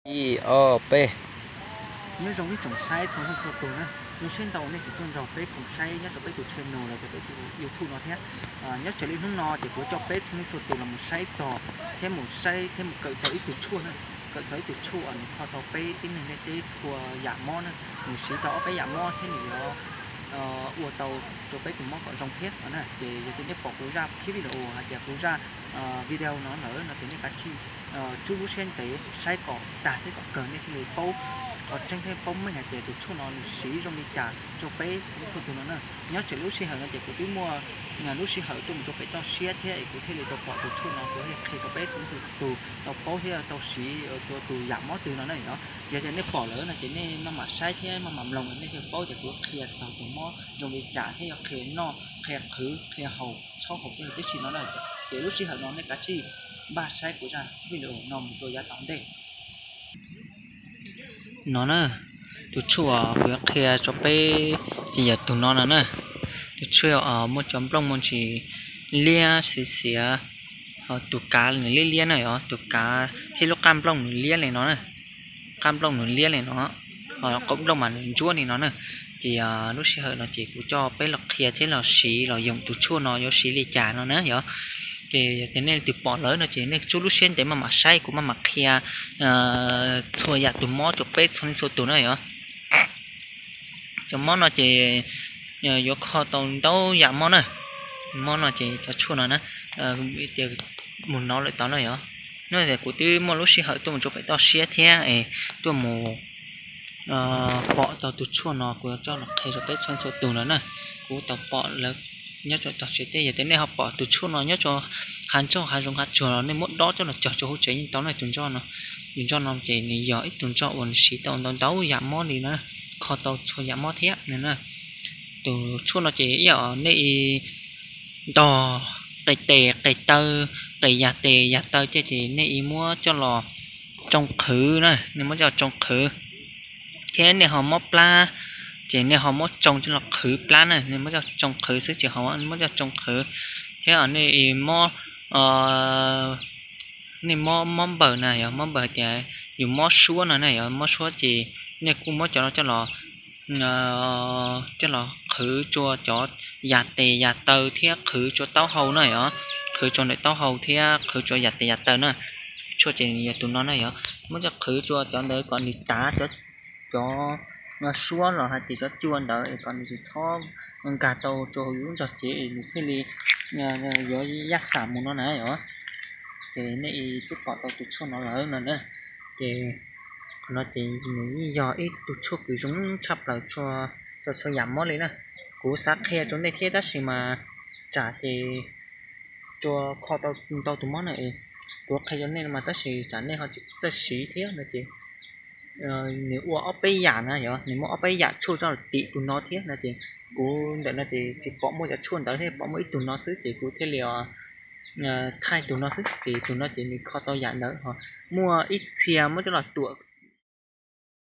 Ib, ob, peb. Nyob zoo ib tsoom saib txhua leej txhua tus na, zoo siab ntau nej tseem tuaj nrog peb koom saib nyob rau peb tus channel los yog peb tus YouTube no thiab. Nyob raws li hnub no ces kuv coj peb txhua leej txhua tus los mus saib txog thiab mus saib thiab mus kawm txog ib tug tshuaj na, kawm txog ib tug tshuaj uas nws kho tau peb tib neeg ntiaj teb txhua yam mob na, nws siv tau ob peb yam mob thiab nws yuav ua tau rau peb tus mob kom zoo thiab no na. Ces yog tias nej pom kuv zaj clip video hais tias kuv zaj video no lawm no ces nej kav tsij rub lub siab ntev saib kom tag thiab kom kawg nej thiaj li paub qhov tseeb thiab paub meej hais tias tus tshuaj no nws siv zoo li cas rau peb txhua tus no na. Nyob raws lub sij hawm no ces kuv twb muaj lub sij hawm tuaj mus rau pem toj siab thiab es kuv thiaj li tau pom tus tshuaj no, kuv thiaj qhia rau peb txhua tus tau paub thiab tau siv rau tus yam mob twg no na. Yog tias nej pom lawm no ces nej maj mam saib thiab maj mam mloog nej thiaj paub tias kuv qhia txog tus mob zoo li cas thiab yog qhia noj qhia qhwv qhia haus txhob haus tej tib si no na. Ces lub sij hawm no nej kav tsij npaj saib kuv zaj video no mus rau yav tom ntej. No na, tus tshuaj kuv yuav qhia rau peb ces yog tus no no na. Tus tshuaj muaj cov nplooj muaj ntsis liab xiav xiav, ho tus kav nws liab liab na yom, tus kav thiab lub qab nplooj nws liab li no na. Qab nplooj nws liab li no, ho qaum nplooj mas nws ntsuab li no na. Ces lub sij hawm no ces kuv coj peb los qhia thiab los siv los yoom tus tshuaj no yuav siv li cas no na yom. Ces yog tias nej leej twg pom lawm no ces nej rub lub siab ntev maj mam saib kuv maj mam qhia txhua yam tus mob rau peb txhua leej txhua tus na yom. Cov mob no ces yuav kho tau ntau yam mob na. Mob no ces cov tshuaj no na, tias mus no lawm tau na yom. No tias kuv twb muaj lub sij hawm tuaj mus rau pem toj siab thiab es tuaj mus pom tau tus tshuaj no kuv yuav coj los qhia rau peb txhua txhua tus no na. Kuv tau pom lawv nyob rau tog tsev teb, yog tias nej ho pom tus tshuaj no nyob rau hav ntsoj hav zoov hav tsuag los nej muab dob coj los cog rau hauv tsev yeej tau na. Tus ntsoj no, tus ntsoj no ces nws yog ib tug ntsoj uas nws siv tau ntau ntau yam mob li na, kho tau txhua yam mob thiab no na. Tus tshuaj no ces ib yam nej ntog qe tes qe taw, qe yas tes yas taw ces nej muab coj los tsoo qhwv na, nej muab coj los tsoo qhwv. Thiab nej ho mob plab ces nej ho muab tsoo coj los qhwv plab na, nej muab coj los tsoo qhwv xwb ces ho muab coj los tsoo qhwv. Thiab nej mob, nej mob mob npaws na, yog mob npaws tias yus mob suab no na, yog mob suab ces nej kuj muab cov no coj los, coj los qhwv tsua cov yas tes yas taw thiab qhwv tsua taub hau na yom, qhwv tsua ntawm taub hau thiab qhwv tsua yas tes yas taw na. Tshuaj ces yog tus no na yom, muab coj qhwv tsua cov ntawd kom nws tav cov, cov suab los hais tias cov cua ntawd es kom nws tsis txhob nkag tau rau hauv yus lub ntsoj cev es nws thiaj li yuav yaj xam mus no na yom. Ces nej twb pom tau tus tshuaj no lawm no na. Ces qhov no ces nws yeej yog ib tug tshuaj kws zoo tshaj plaws rau txhua yam mob li na. Kuv xav qhia rau nej thiab tab sis mas tsam ces tsua kho tau ntau tus mob na es kuv qhia rau nej mas tab sis tsam nej ho tsis txawj siv thiab no ces nws ua ob peb yam na yom, nws muaj ob peb yam tshuaj coj los tim tus no thiab no ces kuv ntawm no ces tsis pom muaj cov tshuaj ntawd thiab, pom muaj ib tug no xwb ces kuv thiaj li thaij tus no xwb ces tus no ces nws kho tau yam ntawd ho muaj ib txhia muab coj los tuam